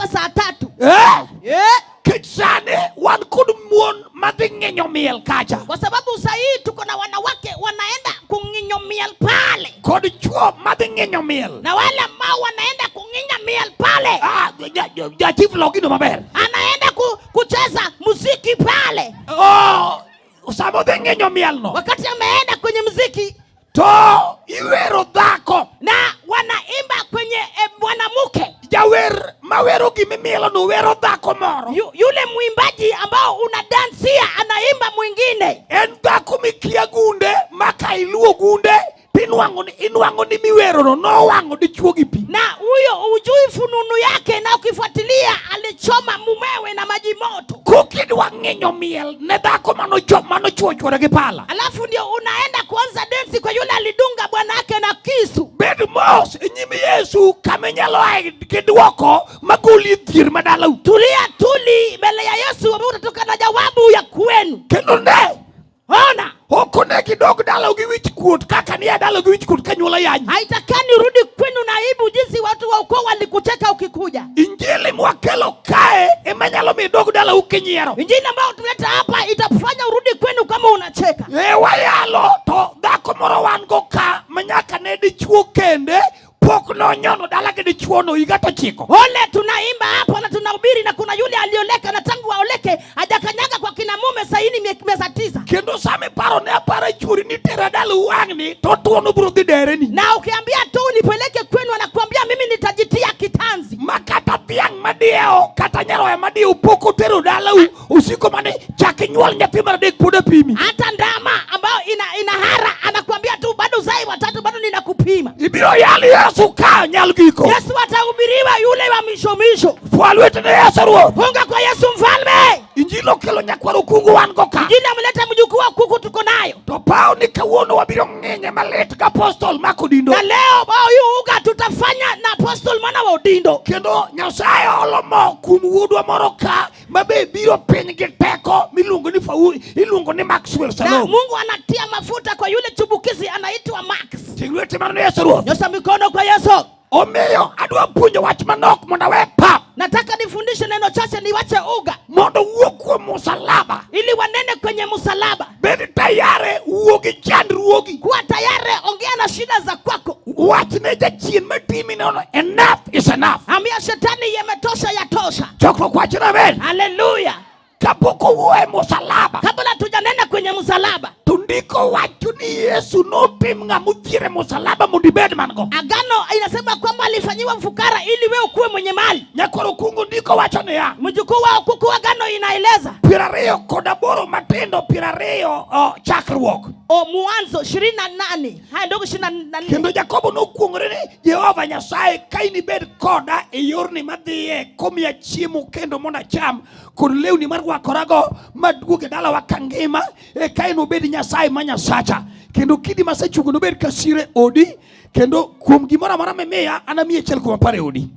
hapa saa 3. Eh? Eh? Kech sani wan kod mon madhi ng'inyo miel kacha. Kwa sababu saa hii tuko na wanawake wanaenda kung'inyo miel pale. Kod chuo madhi ng'inyo miel. Na wale ambao wanaenda kung'inya miel pale. Ah, jachief logino maber. Anaenda kucheza muziki pale. Oh, sama odhi ng'inyo miel no. Wakati ameenda kwenye muziki To iwero dhako. Na wanaimba kwenye mwanamke. Jawer mawero gimimielo no wero dhako moro. Yule mwimbaji ambao unadansia anaimba mwingine. En dhako mikia gunde maka iluo gunde tinwang'o ni inwang'o ni miwero no nowang'o dichuo gi pi. Na huyo ujui fununu yake, na ukifuatilia alichoma mumewe na maji moto. Kokidwa ng'inyo miel ne dhako manochuo chuore gi pala. Alafu ndio unaenda kuanza densi kwa yule alidunga bwanake na kisu. Bed mos e nyim Yesu kama inyalo ae gi dwoko magoli e dhier madalau. Tulia tuli mbele ya Yesu ambapo utatoka na jawabu ya kwenu. Kendo ne Ona. Ok onego idog dalau gi wich kuot kaka ni dalau gi wich kuot ka nyuola yanyi. Haitakani urudi kwenu na aibu jinsi watu wa ukoo walikucheka ukikuja. Injili mwakelo kae ema nyalo miyo idog dalau kinyiero. Injili ambayo tuleta hapa itakufanya urudi kwenu kama unacheka. E wayalo to dhako moro wan go ka manyaka ne dichuo kende pok nonyono dala gi dichuo no higa to chiko. Ole tunaimba hapo na tunahubiri na kuna yule alioleka na tangu aoleke hajakanyaga kwa kina mume saini miezi 9. Kendo sama iparo ne apara chuori ni tera dalau wang'ni to tuono biro dhi dereni. Na ukiambia tu nipeleke kwenu anakuambia mimi nitajitia kitanzi. Ma kata dhiang' madiewo kata nyaroya madiewo pok otero dalau usiko mane chak inyuol nyathi mar adek pod apimi. Hata ndama ambayo ina hara anakuambia tu bado uzai watatu bado ninakupima. Ibiro yalo Yesu ka nyal giko. Yesu atahubiriwa yule wa misho misho. Fwa lweti ne Yesu Ruoth. Funga kwa Yesu mfalme. Injili okelo nyakwar okungu wan go ka. Injili ameleta mjukuu wa kuku tuko nayo. To pao ni kawuono wabiro ng'inye malit ga apostol Mark Odindo. Na leo bao hii uga tutafanya na apostol mwana wa Odindo. Kendo Nyasaye olo mo kuom wuodwa moro ka mabe biro piny gi teko miluongo ni Faul, iluongo ni Maxwell Na Salom. Mungu anatia mafuta kwa yule chubukizi anaitwa Max. Ting' lweti mar Yesu Ruoth. Nyosha mikono kwa Yesu. Omiyo adwa puonjo wach manok mondo awe pap. Nataka nifundishe neno chache niwache uga. Mondo wuo kuom msalaba. Ili wanene kwenye msalaba. Bed tayari wuo gi chandruogi. Kuwa tayari ongea na shida za kwako. Wach ne jachien matimi nono enough is enough. Ambia shetani yametosha yatosha. Chokruok wach na amen. Haleluya. Kapok owuo e msalaba. Kabla tujanena kwenye msalaba. To ndiko wacho ni Yesu notim ng'ama odhier e msalaba mondo ibed man go. Agano inasema kwamba alifanyiwa mfukara ili wewe ukuwe mwenye mali. Nyakwar Okungu ndiko wacho niya. Mjukuu wa Okuku agano inaeleza. 28 matindo 20, oh, chakruok. O Mwanzo 28. Haya ndogo 24. Kendo Jakobo nokuong'ore ni Jehova Nyasaye ka inibed koda e yorni madhiye komiya chiemo kendo mondo acham kod lewni marwakorago maduog e dalawa kangima e ka enobed Nyasaye ma Nyasacha kendo kidi masechungo nobed ka sire odi kendo kuom gimoro amora mimiya anamiyi achiel kuom apar e odi.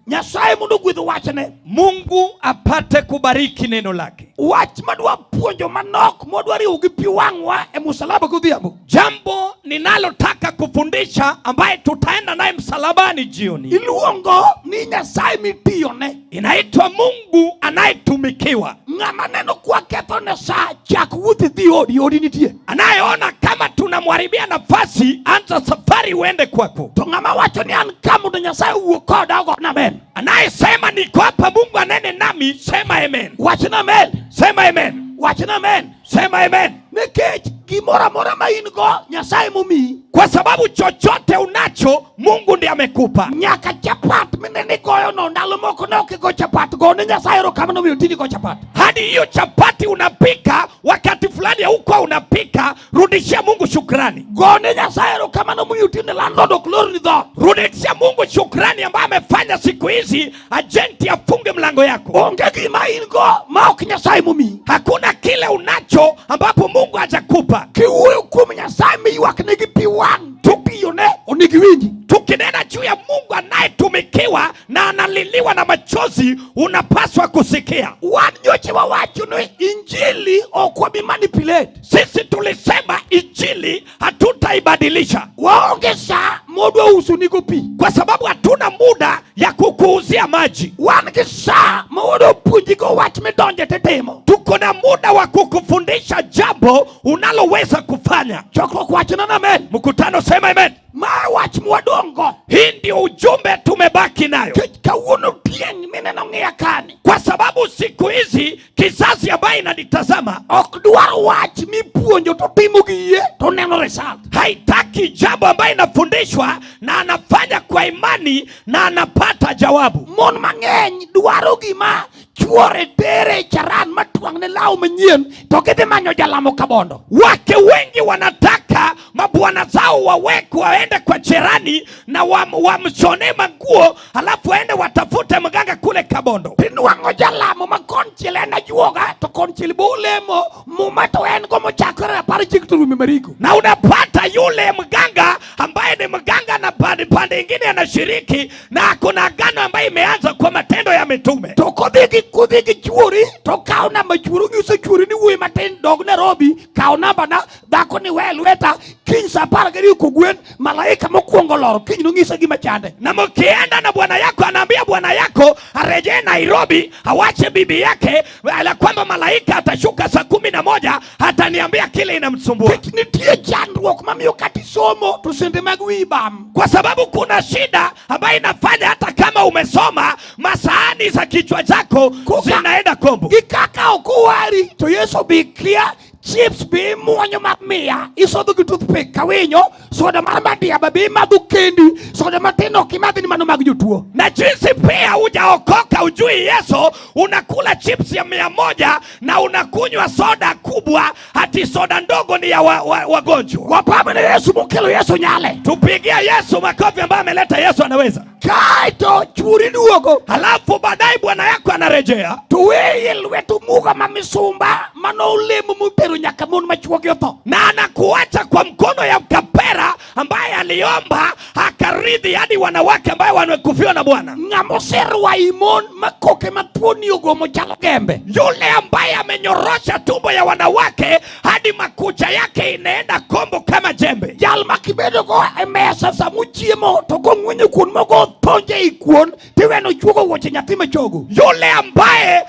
Nyasaye mondo ogwedh wachne. Mungu apate kubariki neno lake. Wach madwa puonjo manok modwa riwo gi pi wang'wa e msalaba godhiambo. Jambo ninalotaka kufundisha ambaye tutaenda naye msalabani jioni. Iluongo ni Nyasaye mitiyone. Inaitwa Mungu anayetumikiwa. Ng'ama neno kwa ketho ne sa chak wuoth idhi odi, odi nitie. Anayeona kama tunamharibia nafasi, anza safari uende kwako. To ng'ama wacho ni an ka mondo Nyasaye owuo koda ogo na amen. Anayesema niko hapa Mungu anene nami, sema amen. Wach na amen. Sema amen. Wach na amen. Sema amen. Nikech gimoro amora ma in go Nyasaye momiyi. Kwa sababu chochote unacho Mungu ndiye amekupa. Nyaka chapat minene igoyo no ndalo moko ne ok igo chapat go ne Nyasaye erokamano omiyo tinde igo chapat. Hadi hiyo chapati unapika wakati fulani huko unapika, rudishia Mungu shukrani. Go ne Nyasaye erokamano omiyo tinde landlord ok lorni dhoot. Rudishia Mungu shukrani ambaye amefanya siku hizi ajenti afunge mlango yako. Onge gima in go ma ok Nyasaye momiyi. Hakuna kile unacho ambapo Mungu hajakupa. Kiwuoyo kuom Nyasaye miywakne gi pi wang' titiyone onego iwinji. Tukinena juu ya Mungu anayetumikiwa na analiliwa na machozi, unapaswa kusikia. Wan nyocha wawacho ni injili ok wabi manipulate. Sisi tulisema injili hatutaibadilisha. Waonge sa modwa uso nigo pi. Kwa sababu hatuna muda Ya kukuuzia maji. Wan gi sa ma wadwa puonjigo wach midonje titimo. Tuko na muda wa kukufundisha jambo unaloweza kufanya. Chokruok wachna amen. Mkutano sema amen. Ma wach mwadong'go. Hii ndio ujumbe tumebaki nayo, Nikech kawuono tieng' mineno ng'iya kani kwa sababu siku hizi kizazi ambaye inanitazama ok dwar wach mipuonjo to timo gi yie to neno result. Haitaki jambo ambayo inafundishwa na anafanya kwa imani na anapata jawabu. Mon mang'eny dwaro gima chuore tere charan matwang'ne law manyien to gidhi manyo jalamo kabondo. Wake wengi wanataka mabwana zao wawekwe waende kwa jirani na wamshonee manguo, alafu waende watafute mganga kule Kabondo. Tinwang'o jalamo ma konchiel en ajuoga to konchiel bo olemo muma to en go mochakore rapar chieng' to rume mariko. Na unapata yule mganga ambaye ni mganga na pande ingine anashiriki na kuna agano ambayo imeanza kwa Matendo ya Mitume. To kodhi gi chuori to kaw namba chuori onyiso chuori ni wuoyi matin dog Nairobi kaw namba na dhako ni we lweta kiny sa 12 kogwen malaika mokwongo loro kiny nonyise gima chande. Na mkienda na bwana yako, anaambia bwana yako arejee Nairobi, awache bibi yake, ala kwamba malaika atashuka saa 11 ataniambia kile inamsumbua. Nikech nitie chandruok mamiyo kata isomo to sende mag wiyi bam. Kwa sababu kuna shida ambayo inafanya hata kama umesoma masahani za kichwa chako zinaenda kombo. Gi kaka ok owari to Yesu be kia chips be imuonyo mar mia isodho gi toothpick ka winyo soda mar madiaba be imadho kendi soda matin ok imadhi ni mano mag jotuo. Na jinsi pia hujaokoka ujui Yesu, unakula chips ya 100 na unakunywa soda kubwa, hati soda ndogo ni ya wagonjwa. Wapame ne Yesu mokelo Yesu nyale. Tupigie Yesu makofi ambaye ameleta Yesu anaweza. Kaeto chuori duogo. Halafu baadaye bwana yako anarejea. To weye lwet omuga ma misumba manolemo motero nyaka mon machuogi otho. Na anakuacha kwa mkono ya kapera ambaye aliomba akaridhi hadi wanawake ambaye wamekufiwa na Bwana. Ng'ama oserwayi mon makoke mathuoni ogomo chalo gembe. Yule ambaye amenyorosha tumbo ya wanawake hadi makucha yake inaenda kombo kama jembe. Jal ma kibedo go e mesa samuchiemo to kong'wenyo kuon mogo tonje i kuon tiweno chuogo wuoche nyathi machogo. Yule ambaye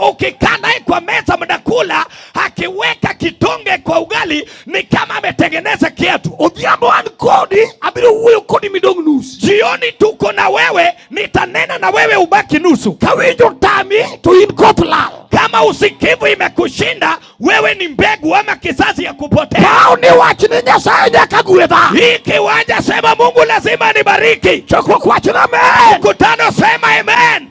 ukikaa naye kwa meza mnakula, akiweka kitonge kwa ugali ni kama ametengeneza kiatu. Odhiambo an kodi abiro wuoyo kodi midong' nus. Jioni tuko na wewe, nitanena na wewe ubaki nusu. Kawinjo tami to in koth lal. Kama usikivu imekushinda wewe ni mbegu ama kizazi ya kupotea. Kaw ni wach ni Nyasaye nyaka gwedha. Hii kiwanja sema Mungu lazima nibariki. Chokruok wach ni amen. Mkutano sema amen.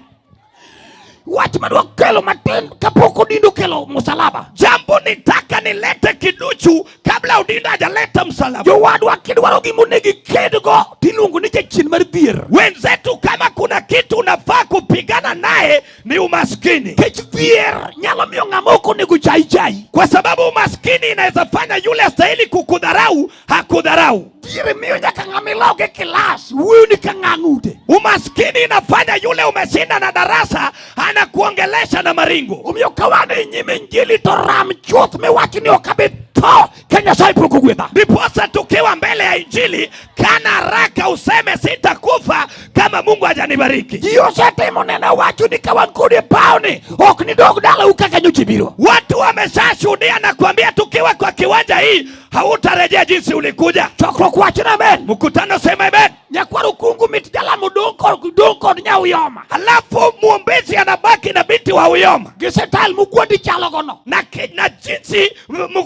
Wach madwa kelo matin kapok odindo kelo msalaba. Jambo nitaka nilete kiduchu kabla odindo hajaleta msalaba. Jowadwa kidwaro gima onego ikedgo tiluongo ni jachien mar dhier. Wenzetu, kama kuna kitu unafaa kupigana naye ni umaskini. Nikech dhier nyalo miyo ng'ama ok onego chai chai. Kwa sababu umaskini inaweza fanya yule astahili kukudharau hakudharau. Dhier miyo nyaka ng'ama iloge kilas wuoyo ni ka ng'a ng'ute. Umaskini inafanya yule umeshinda na darasa anakuongelesha na maringo. Omiyo ka wan e nyim injili to ram chuth miwach ni ok abi tho ka Nyasaye pok ogwedha. Ndiposa tukiwa mbele ya injili, kana haraka useme sitakufa kama Mungu hajanibariki. Ji osetimo neno wacho ni ka wan kodi e pawni ok nidog dalau kaka nyocha ibiro. Watu wameshashuhudia na kuambia tukiwa kwa kiwanja hii hautarejea jinsi ulikuja. Chokruok wach ni amen. Mkutano sema amen. Nyakwar okungu mit jalamo dong' kod nya Uyoma. Alafu mwombezi anabaki na binti wa Uyoma. Gi style mugwendi chalo gono. Na jinsi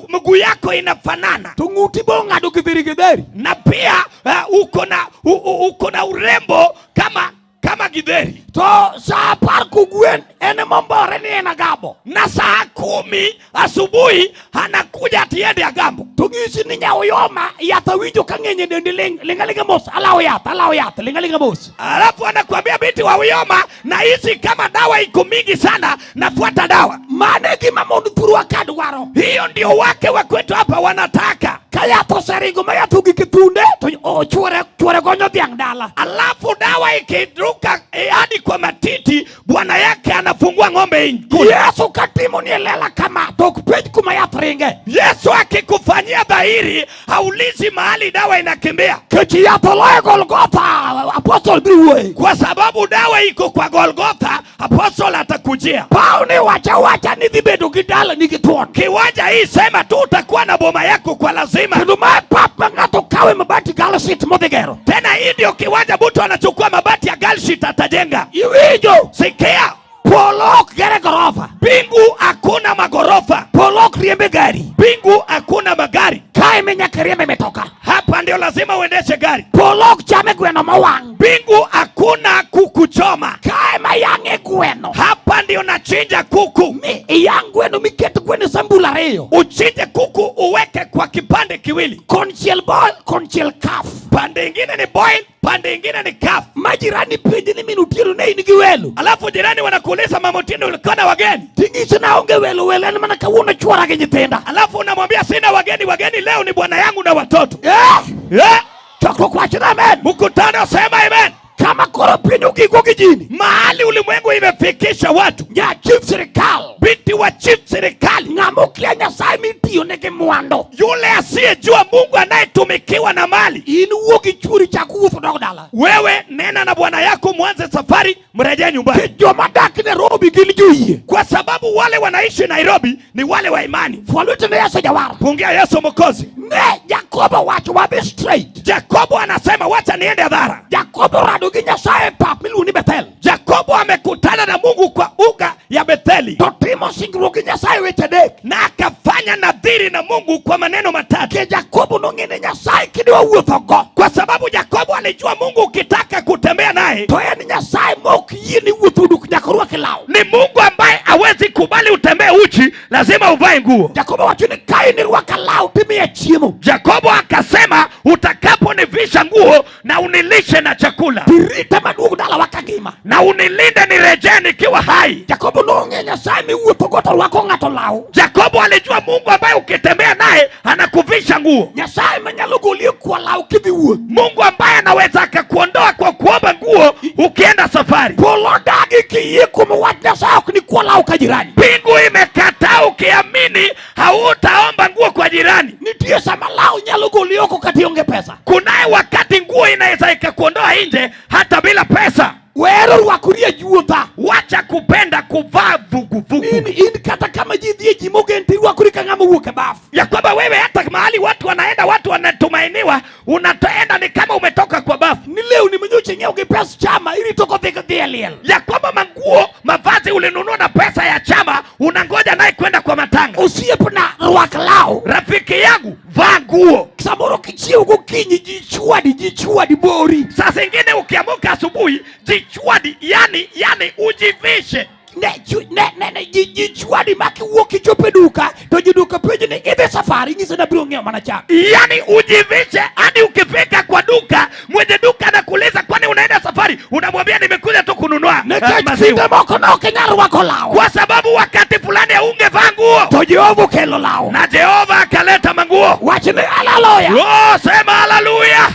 mguu yako inafanana. To ng'uti bo ng'ado githeri githeri. Na pia uko na urembo kama githeri. To saa 10 kogwen en mombore ni en agabo. Na saa 10 asubuhi anakuja atiende agambo. To ng'isi ni nya Uyoma yath awinjo ka ng'eny e dendi ling, ling alinga mos, alawo yath, alawo yath, ling alinga mos. Alafu anakuambia binti wa Uyoma, nahisi kama dawa iko mingi sana, nafuata dawa. Mano e gima mon thurwa ka dwaro. Hiyo ndio wake wa kwetu hapa wanataka. Ka yath oseringo ma yath ogik e thunde, to chuore gonyo dhiang' dala. Alafu dawa ikiruka hadi kwa matiti, bwana yake anafungua Fungua ng'ombe ikule. Yesu katimoni e lela kama to ok penj kuma yath ringe. Yesu akikufanyia dhahiri haulizi mahali dawa inakimbia, Kech yath oloyo Golgotha, apostol biro wuoye. Kwa sababu dawa iko kwa Golgotha. Apostol atakujia. Paw ni wacha wacha ni dhi bedo gi dalani gi thuon. Kiwanja hii sema tu utakuwa na boma yako kwa lazima. Kendo mae pap ma ng'ato kawe mabati girl sheet modhi gero. Tena hii ndio kiwanja mtu anachukua mabati ya girl sheet atajenga. Iwinjo? Sikia, Polo ok gere gorofa. Mbingu hakuna magorofa, Polo ok riembe gari. Mbingu hakuna magari. Kae minyaka riembe mitoka. Hapa ndio lazima uendeshe gari. Polo ok chame gweno mowang'. Mbingu hakuna kuku choma. Kae mayang'e gweno. Hapa ndio nachinja kuku. Mi iyang' gweno miket gweno e sambul ariyo. Uchinje kuku uweke kwa kipande kiwili. Konchiel boil, konchiel kaf. Pande ingine ni boil, pande ingine ni kafu. Ma jirani penji ni min Otieno ne in gi welo. Alafu jirani wanakuuliza, "Mama Otieno, ulikuwa na wageni?" Ting'iso na aonge welo, welo en mana kawuono chuora gi nyithinda. Alafu unamwambia, "Sina wageni, wageni leo ni bwana yangu na watoto." Eh! Eh? Chokruok wacho ni amen. Mkutano sema amen. Kama koro piny ogiko gi jini. Mahali ulimwengu imefikisha watu, Nya chief sirikal. Binti wa chief serikali, Ng'ama okia Nyasaye mitiyone gi mwandu. Yule asiyejua Mungu anayetumikiwa na mali. In wuo gi chuori chak wuotho dog dala. Wewe nena na bwana yako, mwanze safari, mrejee nyumbani, Nikech joma dak Nairobi gin joyie. Kwa sababu wale wanaishi Nairobi ni wale wa imani. Fwa lweti ne Yesu jawar. Pungia Yesu Mwokozi. Ne Jakobo wacho wadhi straight. Jakobo anasema wacha niende hadhara. Jakobo rado gi Nyasaye e pap miluongo ni Bethel. Jakobo amekutana na Mungu kwa uga ya Betheli To timo singruok gi Nyasaye weche adek. Na akafanya nadhiri na Mungu kwa maneno matatu. Ke Jakobo nong'e ni Nyasaye kidwa wuotho go. Kwa sababu Jakobo alijua Mungu ukitaka kutembea naye To en Nyasaye mok yie ni wuotho duk nyaka orwak law. Ni Mungu ambaye hawezi kubali utembee uchi, lazima uvae nguo. Jakobo wacho ni ka in irwaka law timiya chiemo. Jakobo akasema utakaponivisha nguo na unilishe na chakula Tirita maduog dalawa kangima. Na unilinde nirejee nikiwa hai. Jakobo nong'e Nyasaye miwuotho go to rwako ng'ato law. Jakobo alijua Mungu ambaye ukitembea naye anakuvisha nguo. Nyasaye manyalo goli e kwa law kidhi wuoth. Mungu ambaye anaweza akakuondoa kwa kuomba nguo ukienda safari. Polo dagi kiyie kuom wach Nyasaye ok ni kwa law ka jirani. Mbingu imekataa ukiamini hautaomba nguo kwa jirani. Nitie sama law nyalo goli oko kata ionge pesa. Kunaye wakati nguo inaweza ikakuondoa nje hata bila pesa. Wero rwakori ajuotha. Wacha kupenda kuvaa vuguvugu. In kata kama ji dhie ji mogen tirwakori ka ng'ama owuok e baf. Ya kwamba wewe hata mahali watu wanaenda, watu wanatumainiwa, unataenda ni kama umetoka kwa bafu. Ni lewni manyocha ing'iewo gi pes chama irito kodhi dhi e liel. Ya kwamba manguo, mavazi ulinunua na pesa ya chama, unangoja naye kwenda kwa matanga. Osiepna rwak law. Rafiki yangu, vaa nguo. Samoro kichiew gokinyi ji chwadi ji chwadi bori. Saa zingine ukiamuka asubuhi jichwadi, yani ujivishe. Ne, chu, ne, ne, ne, ji, ji chwadi ma kiwuok kichopo e duka to joduka penjo ni idhi safari ing'ise ni abiro ng'iewo mana chak. Yani ujivishe hadi ukifika kwa duka, mwenye duka anakuuliza kwani unaenda safari, unamwambia nimekuja tu kununua Nikech maziwa. kinde moko ne ok inyal rwako law. Kwa sababu wakati fulani haungevaa nguo. To Jehova okelo law. Na Jehova akaleta manguo. Wach ni haleluya. Oh, sema haleluya.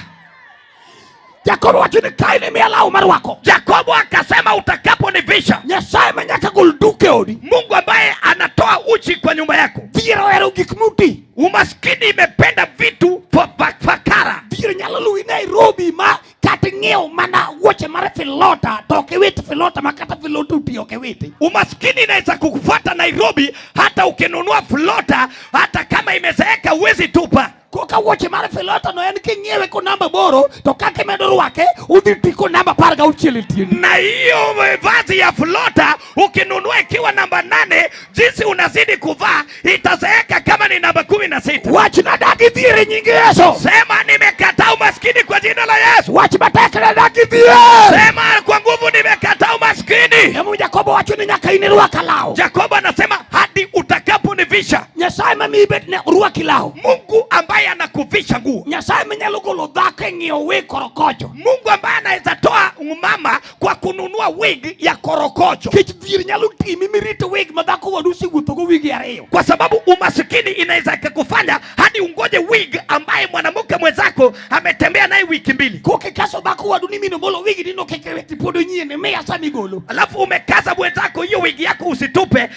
Jakobo wacho ni kae ni miya law marwako. Jakobo akasema utakaponivisha. Nyasaye ma nyaka gol duk e odi. Mungu ambaye anatoa uchi kwa nyumba yako. Dhier ohero gik moti. Umaskini imependa vitu fakara. Dhier nyalo luwi Nairobi ma kata ing'iew mana wuoche mar filota to ok iwit filota ma kata filota oti ok iwiti. Umaskini inaweza kukufuata Nairobi hata ukinunua flota, hata kama imezeeka huwezi tupa. Koka wuoche mar filota no en king'iewe ko namba aboro to kaka imedo rwake udhi ti ko namba 16 e tiendi. Na hiyo vazi ya flota ukinunua ikiwa namba 8, jinsi unazidi kuvaa itazeeka kama ni namba 16. Wach na dagi dhier e nying Yesu. Sema nimekataa umaskini kwa jina la Yesu. Wach matek na dagi dhier. Sema kwa nguvu nimekataa umaskini. Emu Jakobo wacho ni nyaka in irwak law. Jakobo anasema hadi utakaponivisha. Nyasaye mamiyi bet ne orwaki law. Mungu ambaye anakuvisha nguo. Nyasaye manyalo golo dhako e ng'iyo wi korokocho. Mungu ambaye anaweza toa Anatoa mama kwa kununua wig ya korokocho. Kech dhier nyalo timi mirit wig ma dhako wadu osewuothogo wige 2. Kwa sababu umasikini inaweza ikakufanya hadi ungoje wig ambaye mwanamke mwenzako ametembea naye wiki 2. Kokikaso dhako wadu ni min omolo wig ni no kik iwe pod onyien miya sama igolo. Alafu umekaza mwenzako hiyo wig yako usitupe,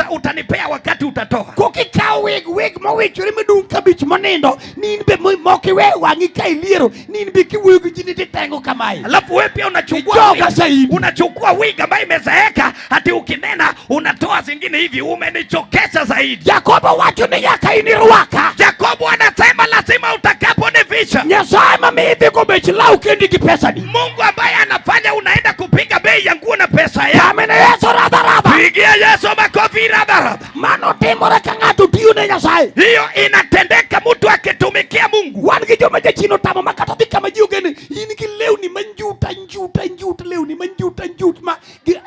utanipea wakati utatoa. Kokikawo wig mowichore madung' kabich monindo ni in be mok iwe wang'i ka iliero ni in be kiwuoyo gi ji ni titengo kamae. Alafu wewe pia unachukua Ijoga wig, zaidi. unachukua wig ambayo imezeeka, hati ukinena unatoa zingine hivi, umenichokesha zaidi. Jakobo wacho ni nyaka in irwaka. Jakobo anasema lazima utakaponivisha. Nyasaye ma miyi go bech law kendi gi pesani. Mungu ambaye anafanya unaenda kupiga bei ya nguo na pesa yako. Amene Yesu radha radha. Pigia Yesu makofi radha radha. Mano timore ka ng'ato tiyo ne Nyasaye. Hiyo inatendeka mtu akitumikia Mungu. Wan gi joma jachien otamo ma kata dhi kama ji ogene, in gi lewni ma njuta njuta njuta, lewni ma njuta njuta ma gi,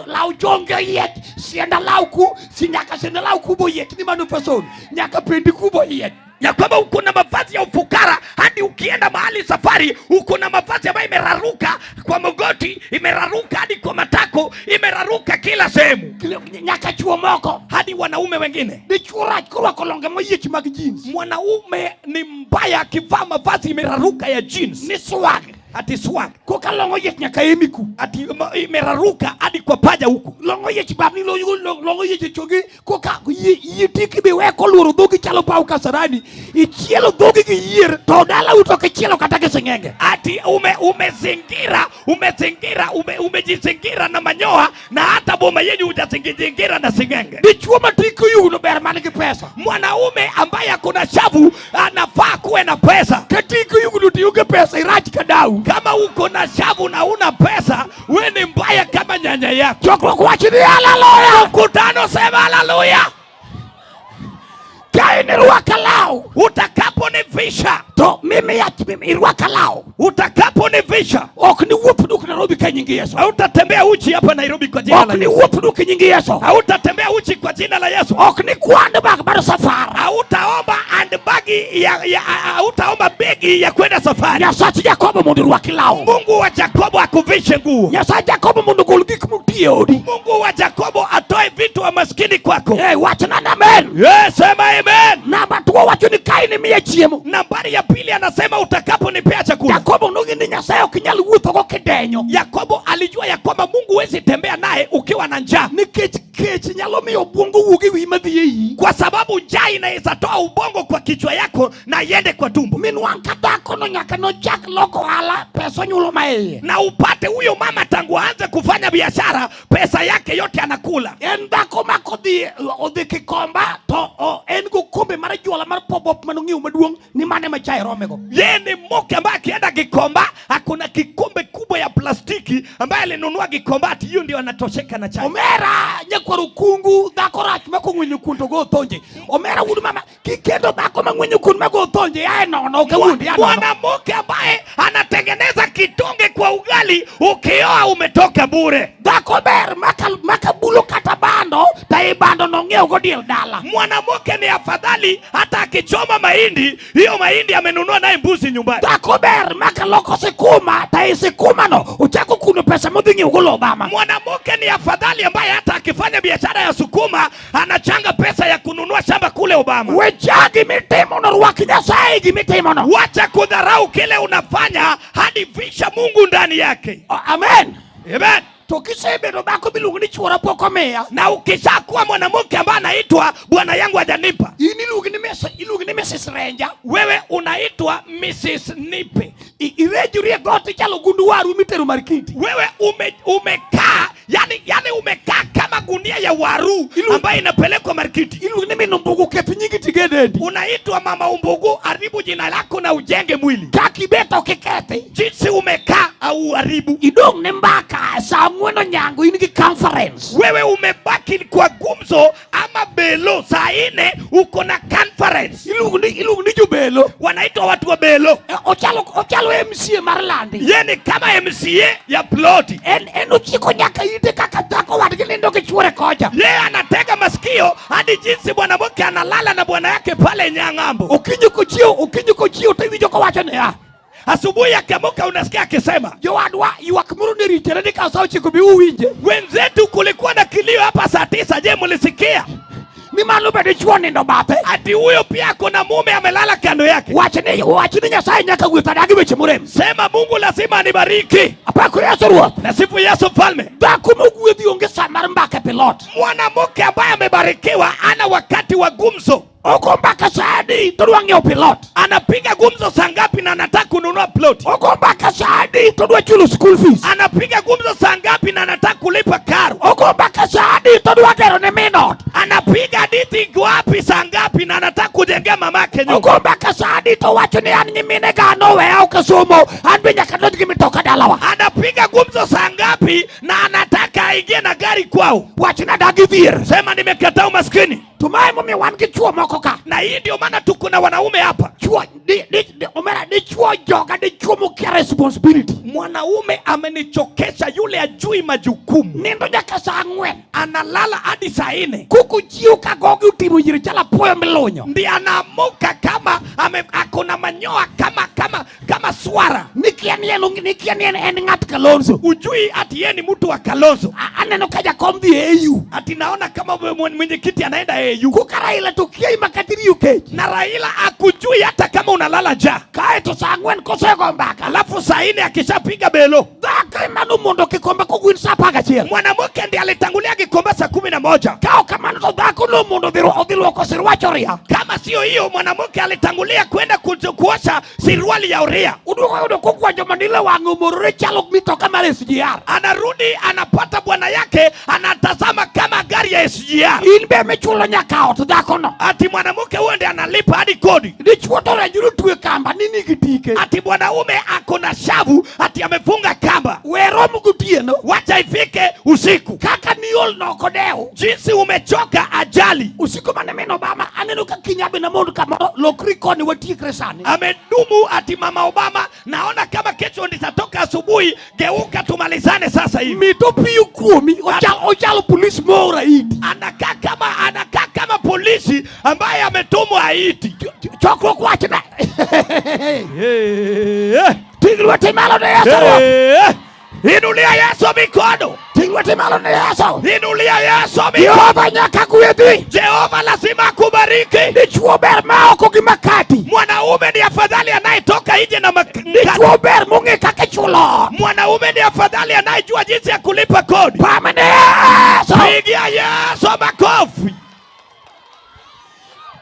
law jonge oyiech, sienda law ku, si nyaka sienda law kubo oyiech ni mano fason, nyaka pendi kubo oyiech. Ya kwamba uko na mavazi ya ufukara hadi ukienda mahali safari uko na mavazi ambayo imeraruka kwa magoti, imeraruka hadi kwa matako, imeraruka kila sehemu. Kile, nyaka chuo moko hadi wanaume wengine. Dichuo rach korwako longe moyiech mag jeans. Mwanaume ni mbaya akivaa mavazi imeraruka ya jeans. Ni swag. Ati swag. Koka longo yiech nyaka emiku. Ati imeraruka hadi kwa paja huku. Longo yiech babni longo yiech e chogi. Koka yie tiki be we koluoro dhogi chalo paw Kasarani. Ichielo dhogi gi yier to dala uto kichielo kata gi sing'enge. Ati umejizingira na manyoa na hata boma yenyu hujazingira na sing'enge. Dichuo ma tik oyugno ber man gi pesa. Mwanaume ambaye akona shavu anafaa kuwe na pesa. Ka tik oyugno to ionge pesa irach ka dau. Kama uko na shavu na una pesa, we ni mbaya kama nyanya yako. Chokruok wach ni haleluya. Mkutano sema haleluya. Ka in irwaka law. Utakaponivisha. To mimi ya mimi irwaka law. Utakaponivisha. Ok ni wuoth duk Nairobi ka nyingi Yesu. Hautatembea uchi hapa Nairobi kwa jina Ok la ni Yesu. wuoth duk nyingi Yesu. Hautatembea uchi kwa jina la Yesu. Ok ni kwand bag mar safar. Hautaomba handbag ya, hautaomba begi ya kwenda safari. Nyasach Jakobo mondo orwaki law. Mungu wa Jakobo akuvishe nguo. Nyasach Jakobo mondo ogol gik motiyo e odi. Mungu wa Jakobo atoe vitu wa maskini kwako. Eh, wachna na amen. Yes, sema amen. Namba tuo wacho ni ka in imiya chiemo. Nambari ya pili anasema utakaponipea chakula. Jakobo nong'e ni Nyasaye ok nyal wuotho go kidenyo. Yakobo alijua ya kwamba Mungu huwezi tembea naye ukiwa na njaa. Nikech kech nyalo miyo ubongo wuog e wiyi madhi e iyi. Kwa sababu njaa inaweza toa ubongo kwa kichwa yako na iende kwa tumbo. Minwang' ka dhako no nyaka nochak loko ohala, pesa onyuolo ma iye. Na upate huyo mama tangu aanze kufanya biashara, pesa yake yote anakula. En dhako ma kodhi odhi Kikomba to en gokombe mar juala mar pop-up manong'iewo maduong' ni mane ma chai romego. Yeye ni mke ambaye akienda Gikomba akona kikombe kubwa ya plastiki ambaye alinunua Gikomba, ati hiyo ndio anatosheka na chai. Omera nyakwar okungu dhako rach ma kong'wenyo kuon to go thonje. Omera wuod mama kikendo dhako ma ng'wenyo kuon ma go thonje ae nono ok awuondi, ae nono. Mwanamke ambaye anatengeneza kitonge kwa ugali ukioa umetoka bure. Dhako ber maka bulo kata bando to i bando no ng'iewo go diel dala. Mwanamke ni afadhali hata akichoma mahindi, hiyo mahindi amenunua naye mbuzi nyumbani. Dhako ber maka loko sikuma to i sikuma no ochako kuno pesa modhi ng'iewo go lo Obama. Mwanamke ni afadhali ambaye hata akifanya biashara ya sukuma anachanga pesa ya kununua shamba kule Obama. We chagi mitimo no rwak Nyasaye gimitimo no. Wacha kudharau kile unafanya hadi visha Mungu ndani yake. Amen. Amen. To kisebedo dhako miluongo ni chuora pok omiya. Na ukishakuwa mwanamke ambaye anaitwa bwana yangu hajanipa. In iluongi ni Mrs. Ranger. Wewe unaitwa Mrs. Nipe. Irejori e got ichalo gundu waru mitero mar kiti. Wewe umekaa, yani umekaa kama gunia ya waru ambayo inapelekwa markiti. Iluongi ni min Ombugu keth nyingi tigededi. Unaitwa mama Ombugu, haribu jina lako na ujenge mwili. Kaka ibet ok ikethi. Jinsi umekaa au haribu. Idong' ne mbaka sa ang'wen onyango in gi conference. Wewe umebaki kwa gumzo ama belo saa 4 uko na conference. Iluongo ni jobelo. Wanaitwa watu wa belo. Ochalo MCA mar Landi. Yeye ni kama MCA ya ploti. En ochiko nyaka ite kaka dhako wadgi nindo gi chuore kocha. Yeye anatega masikio hadi jinsi mwanamke analala na bwana yake pale Nyang'ambo. Okinyi kochiewo, okinyi kochiewo to iwinjo kowacho niya. Asubuhi akiamuka unasikia akisema, Jowadwa, ywak moro ne ritere ni ka sa 9 bi uwinje. Wenzetu, kulikuwa na kilio hapa saa 9. Je, mlisikia? Ni mano be dichuo nindo bathe. Ati huyo pia kuna mume amelala kando yake. Wachni Nyasaye nyaka gwetha dagi weche morem. Sema Mungu lazima anibariki. Apako Yesu Ruoth. Nasifu Yesu mfalme. Dhako mogwedhi onge sa mar mbaka e pilot. Mwanamke ambaye amebarikiwa ana wakati wa gumzo. Ogo mbaka sa adi to dwa ng'iewo pilot. Anapiga gumzo saa ngapi na anataka kununua plot? Ogo mbaka sa adi to dwa chulo school fees. Anapiga gumzo saa ngapi na anataka kulipa karo? Ogo mbaka sa adi to dwa gero ne min ot. Anapiga hadithi wapi saa ngapi na anataka kujengea mamake nyumba? Ogo mbaka sa adi to wacho ni an nyimine ga noweya ok asomo, an be nyaka donj gi mitoka dalawa. Anapiga gumzo saa ngapi na anataka aingie na gari kwao? Wachna adagi dhier. Sema nimekataa umaskini. To mae momiyo wan gi chuo moko ka. Na hii ndio maana tuko na wanaume hapa. Chuo di, di, di, omera dichuo joga dichuo mokia responsibility. Mwanaume amenichokesha yule ajui majukumu. Nindo nyaka sa 4. Analala hadi saa 4. Kuku chiew ka gogi otimo yier chalo apuoyo milunyo. Ndiye anaamuka kama ako na manyoa kama swara. Nikia ni en, nikia ni en ng'at Kalonzo. Ujui ati yeye ni mtu wa Kalonzo. Aneno ka jakom dhi AU. Ati naona kama mwenyekiti anaenda AU. Kuka Raila to kia makati riyo kech. Na Raila akujui hata kama unalala njaa. Kae to sa 4 kosego mbaka. Alafu saa 4 akishapiga belo. Dhako ema nomondo kikombe kogwen sa 11. Mwanamke ndiye alitangulia kikombe saa 11. Ka ok kamano to dhako nomondo odhi luoko sirwach oria. Kama sio hiyo, mwanamke alitangulia kwenda kuosha siruali ya oria. Uduogo yudo kogwanjo manila wang'e omorore chalo mitoka mar SGR. Anarudi anapata bwana yake anatazama kama gari ya SGR. In be michulo nyaka ot dhakono. Ati mwanamke huyo ndiye analipa hadi kodi. Dichuo to rejuru twe kamba ni nigi tike. Ati mwanaume ako na shavu ati amefunga kamba. We rom gotieno. Wacha ifike usiku. Kaka niol no ok odew. Jinsi umechoka ajali. Usiku mane min Obama aneno ka kinyabe na mondo kamoro lokri koni watiekre sani. Amedumu ati mama Obama, naona kama kesho nitatoka asubuhi, geuka tumalizane sasa hivi. Mito piyo kuomi, ochalo polisi moora Haiti. Anakaa kama polisi ambaye ametumwa Haiti. Chokruok wachne. Ting' lweti malo ne Yesu. Inulia Yesu mikono. Ting' lweti malo ne Yesu. Inulia Yesu mikono. Jehova nyaka gwedhi. Jehova lazima akubariki. Dichuo ber ma oko gi makati. Mwanaume ni afadhali anayetoka nje na Dichuo ber mong'e kaka ichulo ot. Mwanaume ni afadhali anayejua jinsi ya kulipa kodi. Pam ne Yesu. Pigia Yesu makofi.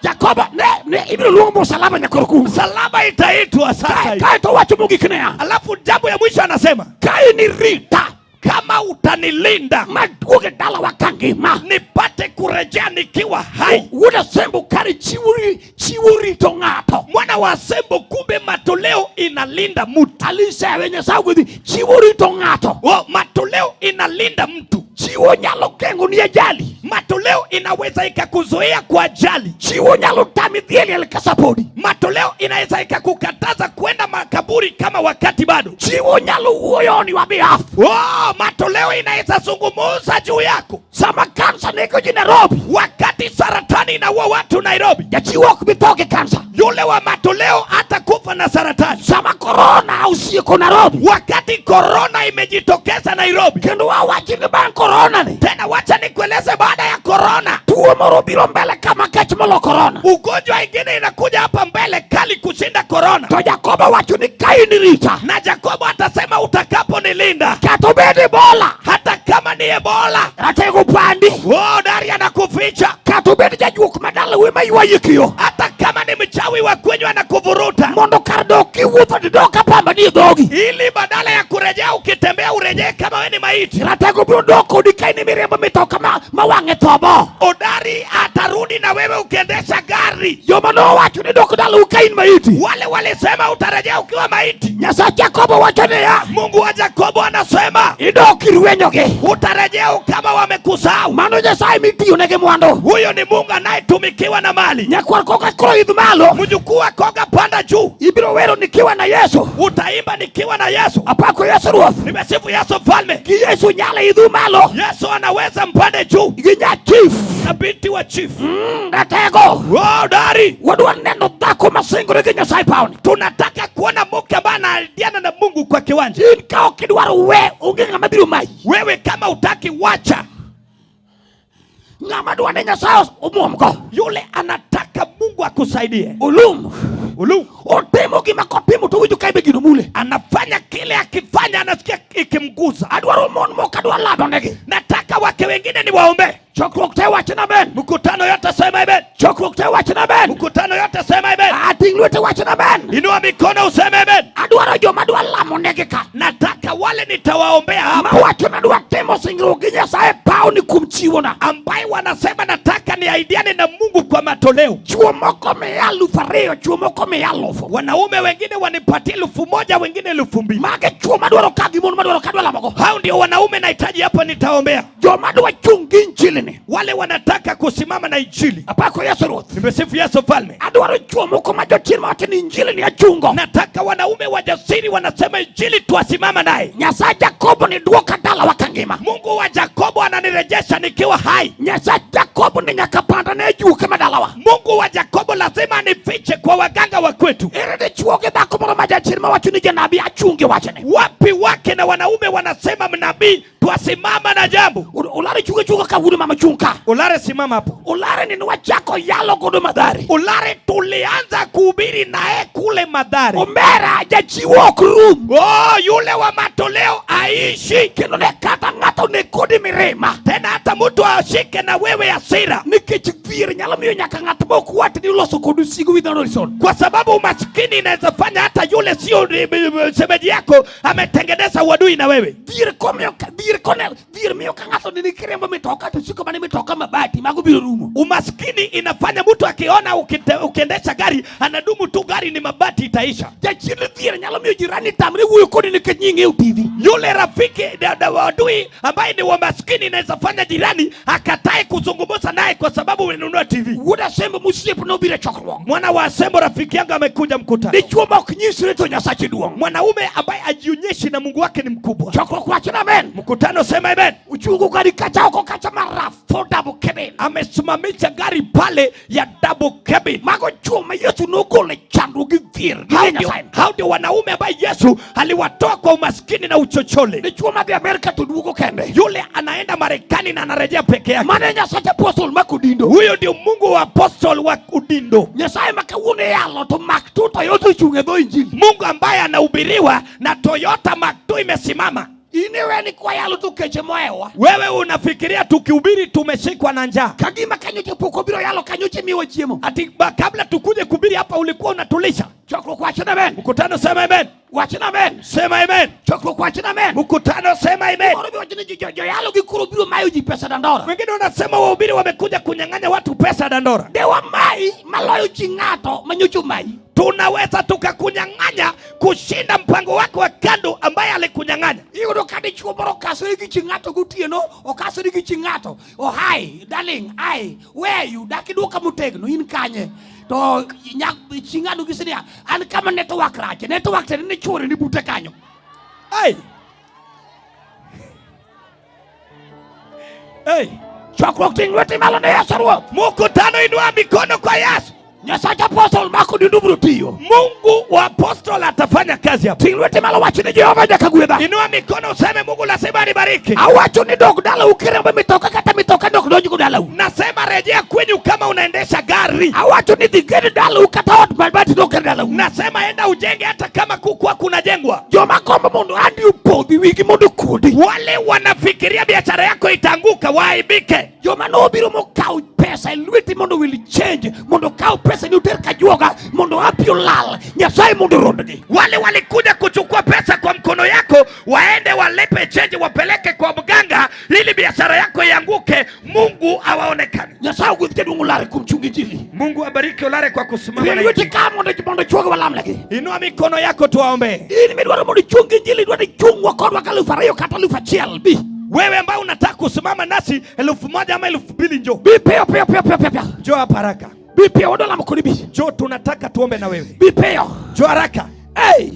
Jakobo ne ibiro luong msalaba nyakor kum. Msalaba itaitwa sasa hivi. Kae to wacho mogik niya. Alafu jambo ya mwisho anasema, ka inirita, kama utanilinda, maduoge dalawa kangima, nipate kurejea nikiwa hai. Wuod Asembo kare chiwo rito ng'ato. Mwana wa Asembo, kumbe matoleo inalinda mtu. Alisewe Nyasaye gwedhi, chiwo rito ng'ato. Oh, matoleo inalinda mtu. Chiwo nyalo geng'o ni ajali. Matoleo inaweza ikakuzuia kwa ajali. Chiwo nyalo tami dhi e liel ka sapodi. Matoleo inaweza ikakukataza kwenda makaburi kama wakati bado. Chiwo nyalo wuoyo on your behalf. Oh, matoleo inaweza zungumza juu yako. Sama kansa nego ji Nairobi. Wakati saratani inaua watu Nairobi. Jachiwo ok bi tho gi kansa. Yule wa matoleo atakufa na saratani. Sama korona osieko Nairobi. Wakati korona imejitokeza Nairobi. Kendo wawachi ni bang' korona ni. Tena wacha nikueleze, baada ya korona tuo moro biro mbele kama kech molo korona. Ugonjwa ingine inakuja hapa mbele kali kushinda korona. To Jakobo wacho ni ka inirita. Na Jakobo atasema utakaponilinda, kata obed Ebola, hata kama ni Ebola, ratego pandi. Oh, dari anakuficha. Kata obed jajuok madalawe ma ywayi kiyo, hata kama ni mchawi wa kwenyu anakuvuruta, mondo kar dok kiwuotho didok ka pamba ni e dhogi, ili badala ya kurejea ukitembea urejee kama wewe ni maiti. Ratego biro dok kodi ka in miriambo mitoka ma wang'e thobo. Odari atarudi na wewe ukiendesha gari. Joma nowacho ni dok dalau ka in maiti, wale walisema utarejea ukiwa maiti. Nyasaye Jakobo wacho niya, Mungu wa Jakobo anasema idok irwenyogi, utarejea kama wamekusahau. Mano Nyasaye mitiyone gi mwandu. Huyo Huyo ni Mungu anayetumikiwa na mali. Nyakwar koka koro idh malo. Mjukuu wa Koga, panda juu. Ibiro wero nikiwa na Yesu. Utaimba nikiwa na Yesu. Apako Yesu ruoth. Nimesifu Yesu mfalme. Gi Yesu nyalo idhu malo. Yesu anaweza, mpande juu. Gi nya chief. Na binti wa chief. Ratego. Oh, dari. Wadwa neno dhako masingore gi Nyasaye pawni. Tunataka kuona mke ambaye anaahidiana na Mungu kwa kiwanja. In ka ok idwaro we, onge ng'ama biro mayi. Wewe kama utaki wacha. Ng'ama dwa ni Nyasaye omuomgo. Yule anataka Mungu akusaidie. Olum. Ulu. Otimo gima kotimo to winjo ka ibe gino mule. Anafanya kile akifanya anasikia ikimguza. Adwaro mon moko adwa lado negi. Nataka wake wengine niwaombe. Chokruok te wach na amen. Mkutano yote sema amen. Chokruok te wach na amen. Mkutano yote sema amen. Ating' lwete wach na amen. Inua mikono useme amen. Adwaro joma dwa lamo negi ka. Nataka wale nitawaombea hapa Mawacho na dwa timo singruok gi Nyasaye pawni kuom chiwona. ambaye wanasema nataka niahidiane na Mungu kwa matoleo. Chuo moko miya 2000, chuo moko miya 1000. Wanaume wengine wanipatie 1000, wengine 2000. Magi chuo madwaro ka gi mon madwaro ka dwa lamogo. Hao ndio wanaume nahitaji hapa, nitaombea. Joma dwa chung' gi injili ni. Wale wanataka kusimama na injili. Apako Yesu ruoth. Nimesifu Yesu mfalme. Adwaro chuo moko ma jochir mawacho ni injili ni achungo. Nataka wanaume wajasiri wanasema injili twasimama naye. Nyasaye Jakobo ni duoka dalawa kangima. Mungu wa Yakobo ananirejesha nikiwa hai. Nyasaye Jakobo ni nyaka panda ne juke madalawa. Mungu wa Yakobo lazima anifiche kwa waganga wa kwetu. Ere dichuo gi dhako moro ma jachir mawacho ni janabi achungi wachni. Wapi wake na wanaume wanasema mnabii, twasimama na jambo. Ulare chunga chunga ka wuod mama chung ka. Ulare, simama hapo. Ulare ni nwachako yalo godo Mathare. Ulare tulianza kuhubiri naye kule Mathare. Omera jachiwo ok rum. Oh, yule wa matoleo aishi Kendo ne kata ng'ato ne kodi mirima. tena, hata mtu ashike na wewe hasira, Nikech dhier nyalo miyo nyaka ng'at ma ok watni loso kodu sigu with Harrison. kwa sababu umaskini inaweza fanya hata yule sio shemeji yako ametengeneza uadui na wewe. Dhier komiyo dhier kone dhier miyo ka ng'ato nini kiriembo mitoka to siko mana mitoka mabati mago biro rumo. Umaskini inafanya mtu akiona ukiendesha gari anadumu tu, gari ni mabati, itaisha. Jachien dhier nyalo miyo jirani tamre wuoyo kodi nikech nying'iew TV. Yule rafiki adui ambaye ni wa maskini inaweza fanya jirani akatae kuzungumza naye kwa sababu umenunua TV. Wuod Asembo mosiep nobiro e chokruok. Mwana wa Asembo rafiki yangu amekuja mkutano. Dichuo ma ok nyisre to Nyasache duong'. Mwanaume ambaye ajionyeshi na Mungu wake ni mkubwa. Chokruok wacho ni amen. Mkutano sema amen. Uchungo gari kacha oko kacha mar RAV4 double cabin. Amesimamisha gari pale ya double cabin. Mago chuo ma Yesu nogolo e chandruok gi dhier. Gi Hao ndio- Nyasaye. Hao ndio wanaume ambaye Yesu aliwatoa kwa umaskini na uchochole. Dichuo madhi Amerka to duogo kende. Yule anaenda Marekani na anarejea peke yake. Mano e Nyasache apostle ma Kodindo. Huyo ndio Mungu wa apostle wa Udindo. Nyasaye ma kawuono iyalo to mak tu Toyota ochung' e dho injili. Mungu ambaye anahubiriwa na Toyota Mark II imesimama. In iwe ni kwayalo to keche mohewa. Wewe unafikiria tukihubiri tumeshikwa na njaa? Kagima kanyocha pok obiro yalo kanyocha miwa chiemo. Ati kabla tukuje kuhubiri hapa ulikuwa unatulisha. Chokruok wacho ni amen. Mkutano sema amen. Wach ni amen. Sema amen. Chokruok wacho ni amen. Mkutano sema amen. Moro be wacho ni joyalo gi koro biro mayo ji pesa Dandora. Wengine wanasema wahubiri wamekuja kunyang'anya watu pesa Dandora. Dewa mai maloyo chi ng'ato manyocha omayi. Tunaweza tukakunyang'anya kushinda mpango wako wa kando ambaye alikunyang'anya. Iyudo ka dichuo moro okasore gi chi ng'ato gotieno, okasore gi chi ng'ato. Oh hi, darling, hi, where are you? Dak iduoka motegno, in kanye? To chi ng'ato gise niya, an kama network rach, network tiende ni chuore ni bute kanyo. Hey. Hey. Chokruok ting' lweti malo ne Yesu Ruoth. Mkutano inua mikono kwa Yesu. Nyasaye apostle mako dindu biro tiyo. Mungu wa apostol atafanya kazi hapa. Ting' lweti malo wach ni Jehova nyaka gwedha. Inua mikono useme Mungu lazima anibariki. Awacho ni dog dalau kirembo mitoka kata mitoka dok donj go dalau. Nasema rejea kwenyu kama unaendesha gari. Awacho ni dhi ged dalau kata ot mabati dok ger dalau. Nasema enda ujenge hata kama kuku kunajengwa. Joma gombo mondo andi opodhi wigi mondo kuodi. Wale wanafikiria biashara yako itaanguka waaibike. Joma nobiro mokawo pesa e lweti mondo will change mondo okaw pesa ni oter kajuoga mondo api olal Nyasaye mondo orondgi. Wale walikuja kuchukua pesa kwa mkono yako, waende walipe change, wapeleke kwa mganga ili biashara yako ianguke, Mungu awaonekane. Nyasaye ogwedh jaduong' Olare kuom chungo injili. Mungu abariki Olare kwa kusimama Rie na lweti injili. ka mondo chuogi walamnegi. Inua mikono yako tuwaombee. In midwaro mondo ichung injili idwaro ni ichungwa kodwa ka 2000 kata 1000 bi. Wewe ambao unataka kusimama nasi 1000 ama 2000, njoo. Bi piyo piyo piyo piyo piyo. Njoo hapa haraka. Bi piyo wadwa lamo kodi bi. Njoo, tunataka tuombe na wewe. Bi piyo. Njoo haraka. Hey!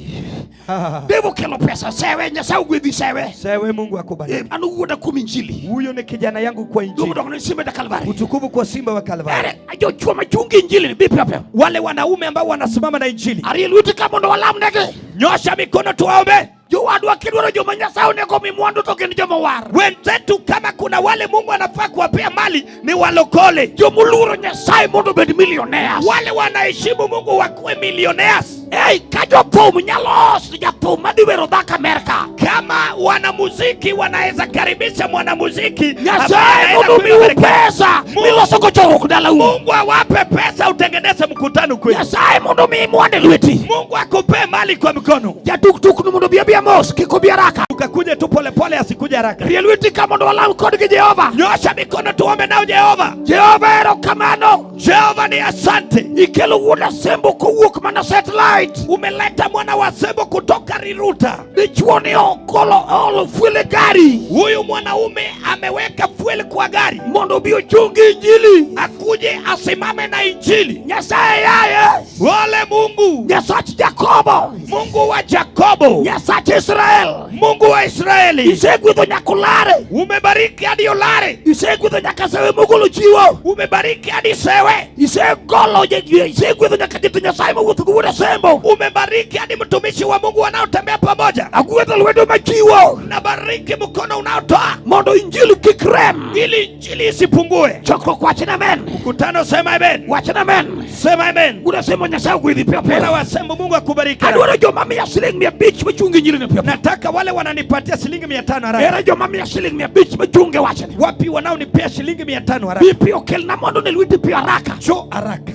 Devo kelo pesa sewe Nyasaye ogwedhi sewe. Sewe, Mungu akubariki. Eh, mano wuoda kuom injili. Huyo ni kijana yangu kwa Duong' injili. dok ne simba da Kalvari. Utukufu kwa simba wa Kalvari. Ere jochwo machungi injili ni bi piyo piyo. Wale wanaume ambao wanasimama na injili, Arie lweti ka mondo walam negi. Nyosha mikono tuwaombe. Jowadwa kidwaro joma Nyasaye onego mi mwandu to gin joma war. Wenzetu, kama kuna wale Mungu anafaa kuwapea mali ni walokole. Jomoluoro Nyasaye mondo obed millionaires. Wale wanaheshimu Mungu wakuwe millionaires. Ei, ka jothum nyalo host jathum madhi wero dhako Amerka. Kama wanamuziki wanaweza karibisha mwanamuziki ambaye Nyasaye anaenda mondo kuimba omiu Marekani. pesa milosogo chokruok dalau. Mungu awape pesa utengeneze mkutano kweli. Nyasaye mondo omiyi mwandu e lweti. Mungu akupe mali kwa mkono. Jatuktuk no mondo obi abia mos kik obi haraka. Ukakuje tu polepole, asikuje haraka. Rie lweti ka mondo walam kodgi Jehova. Nyosha mikono tuombe nao Jehova. Jehova erokamano. Jehova ni asante. Ikelo wuod Asembo kowuok mana satellite. Umeleta mwana wa Sembo kutoka Riruta. Dichuo ni okolo olo fuel e gari Huyu mwanaume ameweka fuel kwa gari mondo obi ochungi injili. Akuje asimame na injili. Nyasaye yaye. Wale Mungu, Nyasach Jakobo. Mungu wa Yakobo, Nyasach Israel. Mungu wa Israeli, Isegwedho nyaka Olare. Umebariki hadi Olare, Isegwedho nyaka Sewe mogolo chiwo. Umebariki hadi Sewe, Isegolo isegwedho nyaka jotich Nyasaye mowuotho gi wuod Asembo. Umebariki hadi mtumishi wa Mungu wanaotembea pamoja. Agwedho lwedo machiwo Nabariki mkono unaotoa mondo injili kik rem. Ili injili isipungue. Chokruok wachna amen. Mkutano sema amen, Wachna amen. Sema amen. Wuod Asembo Nyasaye ogwedhi piyo Mwana piyo. wa Sembo, Mungu akubariki. Adwaro joma miya siling 500 machungo injili ni piyo piyo. Nataka wale wananipatia shilingi 500 haraka. Ere joma miya siling 500 machunge wachni. Wapi wanaonipea shilingi 500 haraka? Bi piyo kelna mondo ne lweti piyo haraka. Njoo haraka,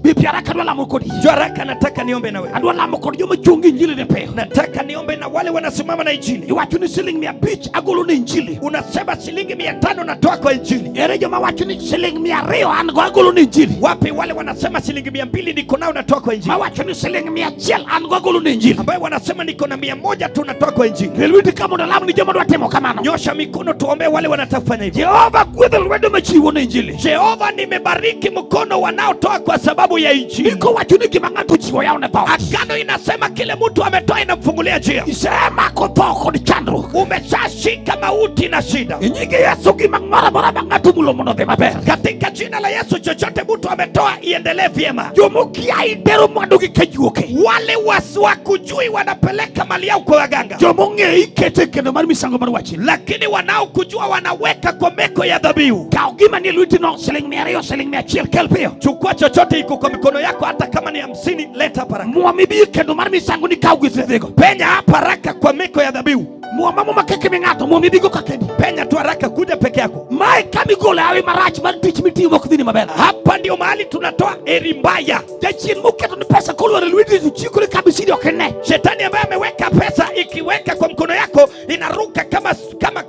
Bi piyo haraka adwa lamo kodi. Njoo haraka, nataka niombe na wewe. Adwa lamo kod joma chungo injili ni piyo. Nataka niombe na wale wanasimama na injili. Iwacho ni siling 500 agolo ne injili. Unasema shilingi 500 natoa kwa injili. Ere joma wacho ni siling 200 an go agolo ne injili. Wapi wale wanasema shilingi 200 niko nao natoa kwa injili? Mawacho ni siling 100 an go agolo ne injili. Ambaye wanasema niko na 100 tu natoa kwa injili. Rie lweti ka mondo alam ni joma dwa timo kamano. Nyosha mikono tuombe wale wanataka kufanya hivyo. Jehova gwedho lwedo machiwo ne injili. Jehova, nimebariki mkono wanaotoa kwa sababu ya injili. Ndiko wacho ni gima ng'ato ochiwo yawo ne dhoot. Agano inasema kile mtu ametoa inamfungulia njia. Isemako tho kod chandruok. Umeshashika mauti na shida. E nying Yesu gima moro amora ma ng'ato omulo mondo odhi maber. Katika jina la Yesu, chochote mtu ametoa iendelee vyema. Jomokia itero mwandugi ka juoke. Wale wasiwakujui wanapeleka mali yao kwa waganga, Jomong'eyi kete kendo mar misango mar wachni. Lakini wanaokujua wanaweka kwa meko ya dhabihu. Kaw gima nie lweti no siling 200 siling 100 kel piyo. Chukua chochote iko kwa mikono yako, hata kama ni 50, leta hapa haraka. Muom ibi e kendo mar misango ni kaw gi dhigo. Penya hapa haraka kwa meko ya dhabihu. Muoma muma keke mi ng'ato muom ibigo ka kendi. Penya tu haraka, kuja peke yako. Mae kama igolo hawi marach mar tich mitiyo mok dhini maber. Hapa ndio mahali tunatoa eri mbaya. Jachien moketo ni pesa kolwar e lweti to chikore kabisidi ok ine. Shetani ambaye ameweka pesa, ikiweka kwa mkono yako inaruka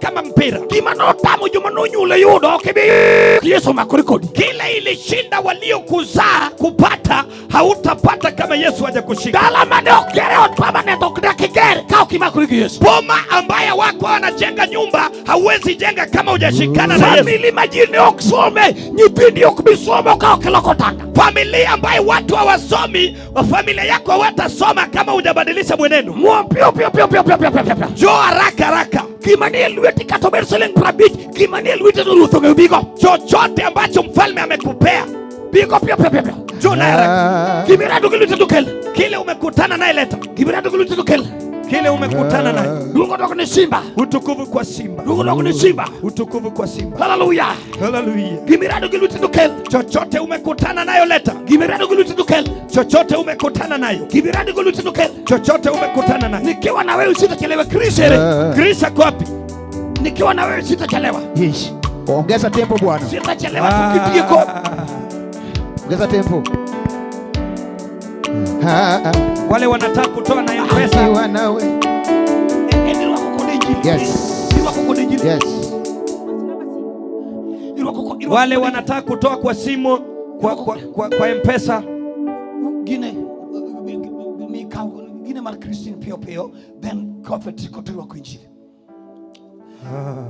kama mpira. Gima notamo joma nonyuole yudo ok ibi Yesu omakore kodi. Kile ilishinda waliokuzaa kupata, hautapata kama Yesu hajakushika. Dala mane ok gere ot permanent ok dak iger ka ok imakori gi Yesu. Boma ambaye wako wanajenga nyumba hauwezi jenga kama hujashikana na Yesu. Famili ma ji ne ok some, nyithindi ok bi somo ka ok iloko tanda. Familia ambaye watu hawasomi, familia yako hawatasoma kama hujabadilisha mwenendo. Muom piyo piyo piyo piyo piyo piyo piyo piyo. Njoo haraka haraka. Gima nie lweti kata obed siling 50, gima nie lweti to ruoth ong'eyo bigo. Chochote ambacho mfalme amekupea, Bigo piyo piyo piyo piyo. Njoo naye haraka. Gimirado gi lweti to kel. Kile umekutana naye leta. Gimirado gi lweti to kel. Kile umekutana naye. Duong' odok ne Simba. Utukufu kwa Simba. Duong' odok ne Simba. Utukufu kwa Simba. Haleluya. Haleluya. Gimirado gi lweti to kel. Chochote umekutana nayo leta. Gimirado gi lweti to kel. Chochote umekutana nayo. Gimirado gi lweti to kel. Chochote umekutana nayo. Nikiwa na wewe sitachelewa. Chris ere. Chris ako wapi? Nikiwa na wewe sitachelewa. Yes. Ongeza tempo bwana. Sitachelewa tukitieko. Ongeza tempo. Wale wanataka kutoa na M-Pesa. Nikiwa nawe. Irwako kod injili. Yes. Irwako kod injili. Yes. Irwako Wale kod wanataka kutoa kwa simu, kwa M-Pesa. Gine, mi kaw, gine mar Christine piyo piyo, then prophet koto irwako injili.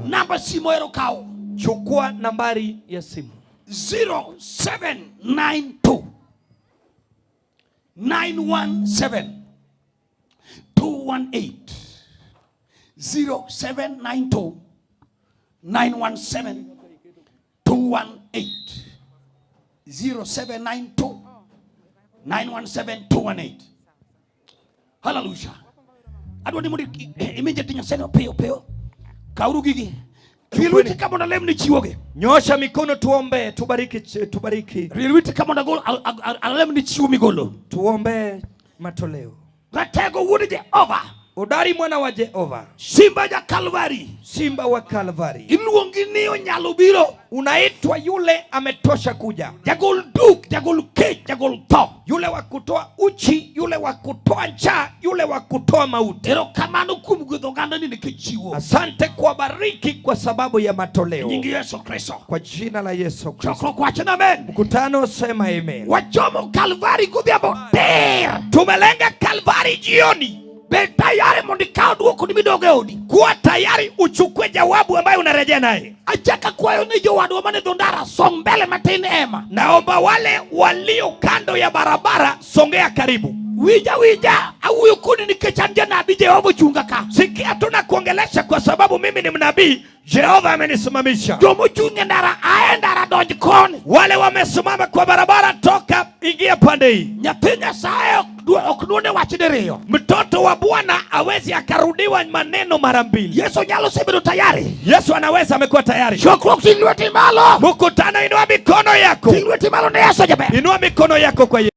Namba simo ero kaw. Chukua nambari ya simu. 0792 917 218. 0792 917 218. 0792 917 218. Hallelujah. Adwa ni mondo immediately Nyasaye piyo piyo. Kauru gigi. Rie lweti ka mondo alem ni chiwogi. Nyosha mikono tuombe, tubariki, tubariki. Rie lweti ka mondo agol alem ni chiwo migolo. Tuombe matoleo. Ratego wuod Jehova. Hodari mwana wa Jehova, Simba ja Kalvari. Simba wa Kalvari. Iluongi ni onyalo biro. Unaitwa yule ametosha kuja. Jagol duk, jagol kech, jagol tho. Yule wa kutoa uchi, yule wa kutoa njaa, yule wa kutoa mauti. Erokamano kuom gwedho ogandani nikech chiwo. Asante kuwabariki kwa sababu ya matoleo. Nying Yesu Kristo. Kwa jina la Yesu Kristo. Chokruok wacho amen. Mkutano sema amen. Wachomo Kalvari godhiambo tir. Tumelenga Kalvari jioni. Bed tayari mondo ikaw duoko ni midog e odi. Kuwa tayari uchukue jawabu ambayo unarejea naye. Achaka kwayo ni jowadwa mane dho ndara song mbele matin ema. Naomba wale walio kando ya barabara songea karibu. Winja winja awuoyo kodi nikech an janabi Jehova ochunga ka. Sikia, tunakuongelesha kwa sababu mimi ni mnabii, Jehova amenisimamisha. Jomochung' e ndara ae ndara donj koni. Wale wamesimama kwa barabara, toka ingia pande hii. Nyathi Nyasaye ok duone wach diriyo. Mtoto wa Bwana awezi akarudiwa maneno mara mbili. Yesu nyalo osebedo tayari. Yesu anaweza, amekuwa tayari. Chokruok ting' lweti malo. Mkutano, inua mikono yako, Ting' lweti malo ne Yesu jaber. Inua mikono yako kwa Yesu.